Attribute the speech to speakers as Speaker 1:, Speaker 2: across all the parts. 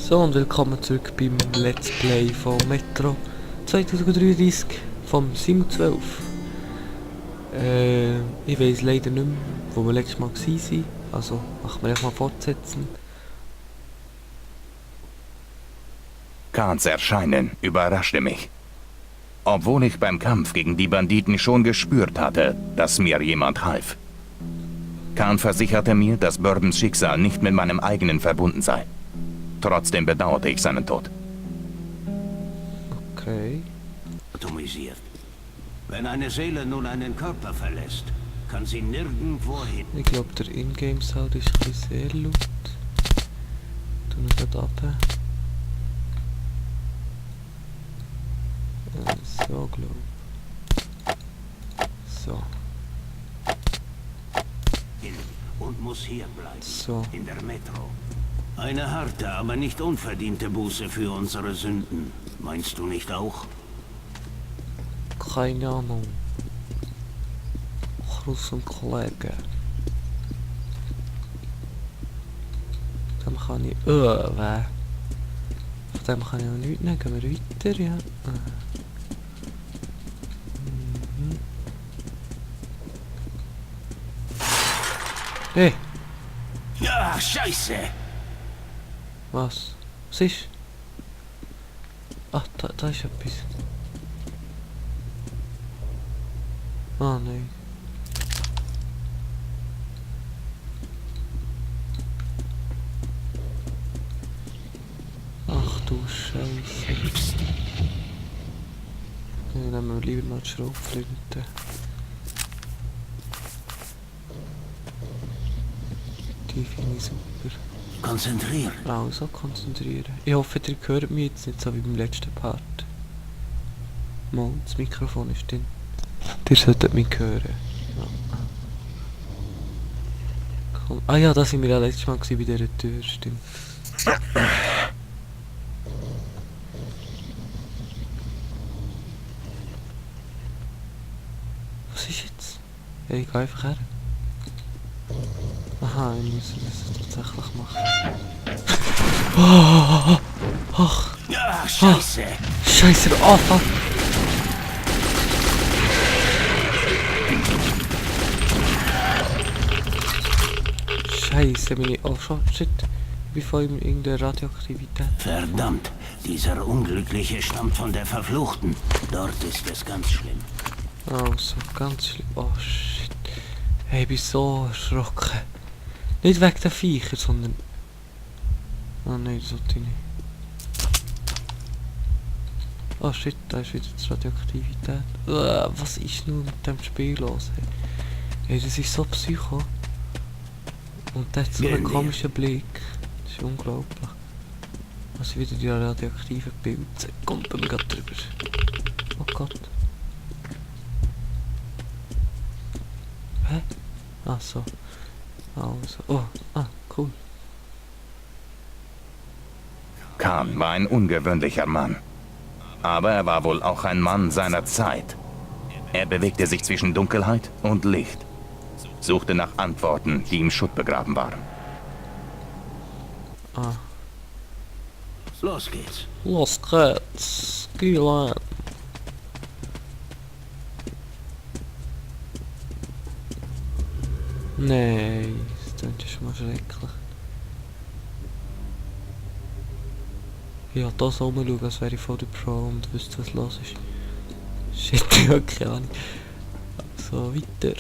Speaker 1: So, und willkommen zurück beim Let's Play von Metro 2033 vom 7.12. Ich weiss leider nicht mehr, wo wir letztes Mal waren, also machen wir erstmal fortsetzen.
Speaker 2: Khans Erscheinen überraschte mich. Obwohl ich beim Kampf gegen die Banditen schon gespürt hatte, dass mir jemand half. Khan versicherte mir, dass Bourbons Schicksal nicht mit meinem eigenen verbunden sei. Trotzdem bedauerte ich seinen Tod.
Speaker 1: Okay.
Speaker 3: Atomisiert. Wenn eine Seele nun einen Körper verlässt, kann sie nirgendwo hin.
Speaker 1: Ich glaube, der Ingame-Sound ist ein bisschen sehr laut. Tu ihn gerade ab. So, glaube ich. So.
Speaker 3: Hin und muss hier bleiben.
Speaker 1: So.
Speaker 3: In der Metro. Eine harte, aber nicht unverdiente Buße für unsere Sünden. Meinst du nicht auch?
Speaker 1: Keine Ahnung. Gruß und Kollegen. Dem kann ich... weh. Von dem kann ich auch nichts nehmen. Gehen wir weiter, ja. Hey!
Speaker 3: Ja, Scheiße!
Speaker 1: Was? Was ist? Ach, da ist etwas. Ah, nein. Ach du Scheiße. Dann nehmen wir lieber mal die Schrotflinte. Die finde ich super.
Speaker 3: Konzentrieren.
Speaker 1: Also konzentrieren. Ich hoffe, ihr hört mich jetzt nicht so wie beim letzten Part. Mal, das Mikrofon ist drin. Ihr solltet mich hören. Ja. Komm. Ah ja, da sind wir ja letztes Mal bei dieser Tür, stimmt. Was ist jetzt? Ja, ich gehe einfach her. Aha, ich muss das tatsächlich machen. Oh, ach,
Speaker 3: Ja, Scheiße!
Speaker 1: Scheiße, oh fuck. Scheiße, bin ich... Oh, shit. Ich bin voll in irgendeiner Radioaktivität.
Speaker 3: Verdammt, dieser Unglückliche stammt von der Verfluchten. Dort ist es ganz schlimm.
Speaker 1: Oh, so ganz schlimm. Oh, shit. Hey, ich bin so erschrocken. Nicht wegen der Viecher, sondern... Oh nein, das sollte ich nicht. Oh shit, da ist wieder die Radioaktivität. Was ist nun mit dem Spiel los? Hey, das ist so psycho. Und der hat so einen komischen Blick. Das ist unglaublich. Was wieder die radioaktiven Pilze. Kommt bei mir gerade drüber. Oh Gott. Hä? Ach so. Also. Oh, cool.
Speaker 2: Khan war ein ungewöhnlicher Mann. Aber er war wohl auch ein Mann seiner Zeit. Er bewegte sich zwischen Dunkelheit und Licht. Suchte nach Antworten, die im Schutt begraben waren.
Speaker 1: Ah.
Speaker 3: Los geht's.
Speaker 1: Los geht's. Gila. Nein, das klingt ja schon mal schrecklich. Ich wollte hier so rumschauen, als wäre ich voll der Pro und wüsste, was los ist. Shit, ich habe keine Ahnung. So, weiter.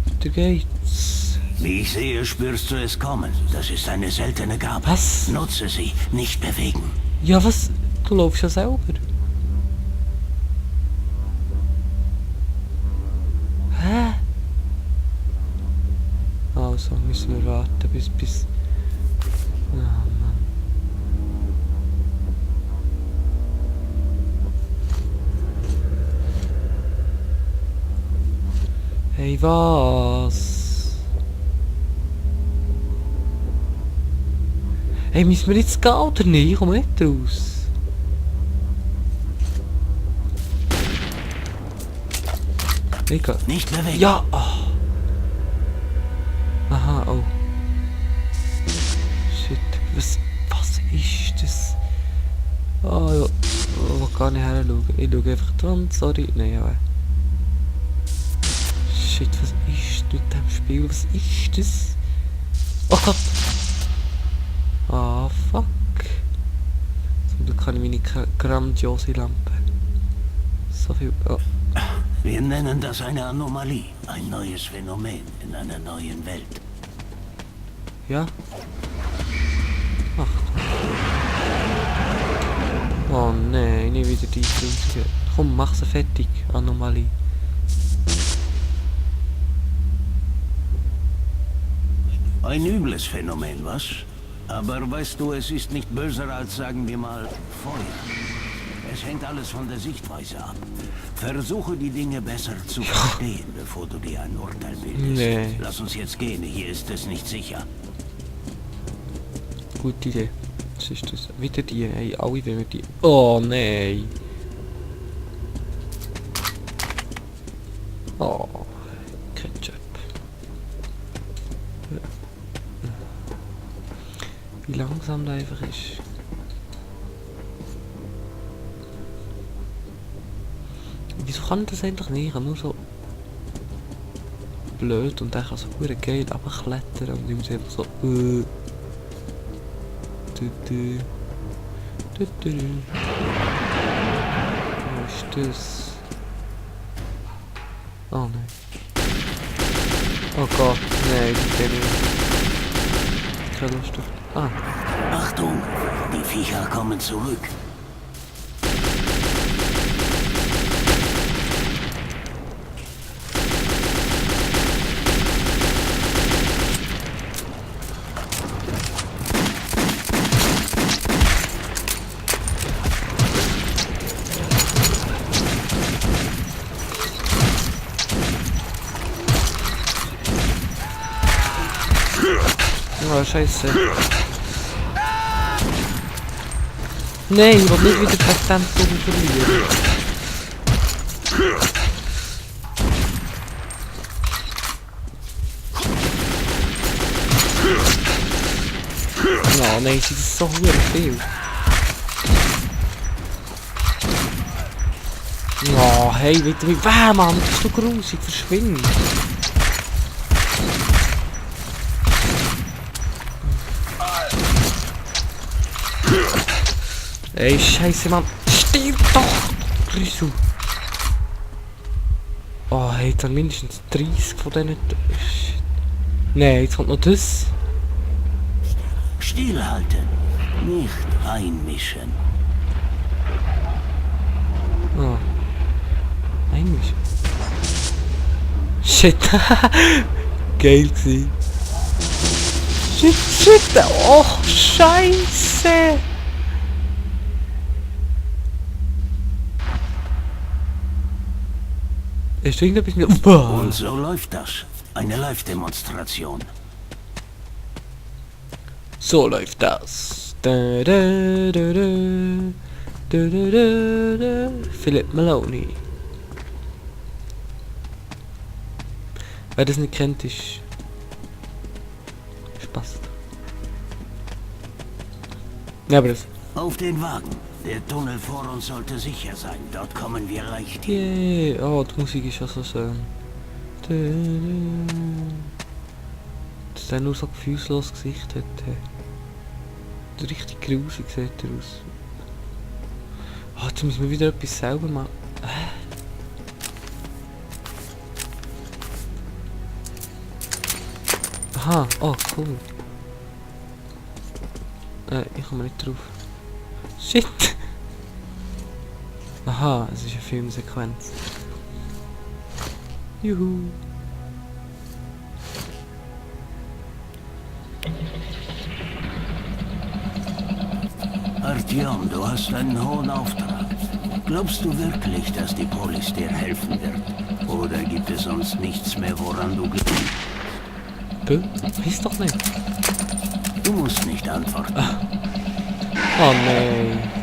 Speaker 1: Weiter geht's.
Speaker 3: Wie ich sehe, spürst du es kommen. Das ist eine seltene Gabe.
Speaker 1: Was?
Speaker 3: Nutze sie, nicht bewegen.
Speaker 1: Ja, was? Du läufst ja selber. Hä? Also, müssen wir warten, bis... Oh Mann. Hey, was? Hey, müssen wir jetzt gehen oder nicht? Ich komme nicht raus. Ich gehe.
Speaker 3: Nicht bewegen.
Speaker 1: Ja! Oh. Aha, oh. gar nicht her schauen. Ich schaue einfach dran, sorry. Nein, aber... Shit, was ist mit dem Spiel? Was ist das? Oh Gott! Ah, fuck. Zum Glück habe ich meine grandiose Lampe. So viel... Oh.
Speaker 3: Wir nennen das eine Anomalie. Ein neues Phänomen in einer neuen Welt.
Speaker 1: Ja? Ach. Oh nein, nicht wieder die Flüsse. Komm, mach sie fertig, Anomalie.
Speaker 3: Ein übles Phänomen, was? Aber weißt du, es ist nicht böser als, sagen wir mal, Feuer. Es hängt alles von der Sichtweise ab. Versuche die Dinge besser zu verstehen, bevor du dir ein Urteil bildest.
Speaker 1: Nee.
Speaker 3: Lass uns jetzt gehen, hier ist es nicht sicher.
Speaker 1: Gute Idee. Was ist das? Wieder die, ey, alle wollen wir die... Oh nein! Oh, Ketchup. Wie langsam der einfach ist. Wieso kann das eigentlich nicht? Ich kann nur so blöd und dann kann so gut geil runterklettern und ich muss einfach so Was ist das? Oh nein. Oh Gott, nein, die kenne ich. Keine Lust auf... Ah.
Speaker 3: Achtung, die Viecher kommen zurück.
Speaker 1: Oh, scheiße. Nein, ich will nicht wieder verdammt so verlieren. Oh nein, es ist so viel. Oh, hey, wieder wie... Mann, das ist so grusig, verschwind. Ey, scheiße, Mann. Stirb doch, Grüße. Oh, hey, jetzt haben mindestens 30 von denen... Nein, jetzt kommt noch das.
Speaker 3: Stillhalten, nicht einmischen.
Speaker 1: Oh. Einmischen. Shit. Geil gewesen. Shit. Oh, scheiße. Ist irgendetwas mit...
Speaker 3: Und so läuft das. Eine Live-Demonstration.
Speaker 1: So läuft das. Philip Maloney. Wer das nicht kennt, ist... Spaß. Ja, aber das...
Speaker 3: Auf den Wagen. Der Tunnel vor uns sollte sicher sein. Dort kommen wir leicht hin.
Speaker 1: Yeah. Oh, die Musik ist ja so schön. Dass der nur so gefühlsloses Gesicht hat. Richtig grusig sieht er aus. Oh, jetzt müssen wir wieder etwas selber machen. Aha, oh cool. Ich komme nicht drauf. Shit! Aha, es ist eine Filmsequenz. Juhu!
Speaker 3: Artyom, du hast einen hohen Auftrag. Glaubst du wirklich, dass die Polis dir helfen wird? Oder gibt es sonst nichts mehr, woran du glaubst?
Speaker 1: Weiß doch nicht.
Speaker 3: Du musst nicht antworten.
Speaker 1: Oh nein.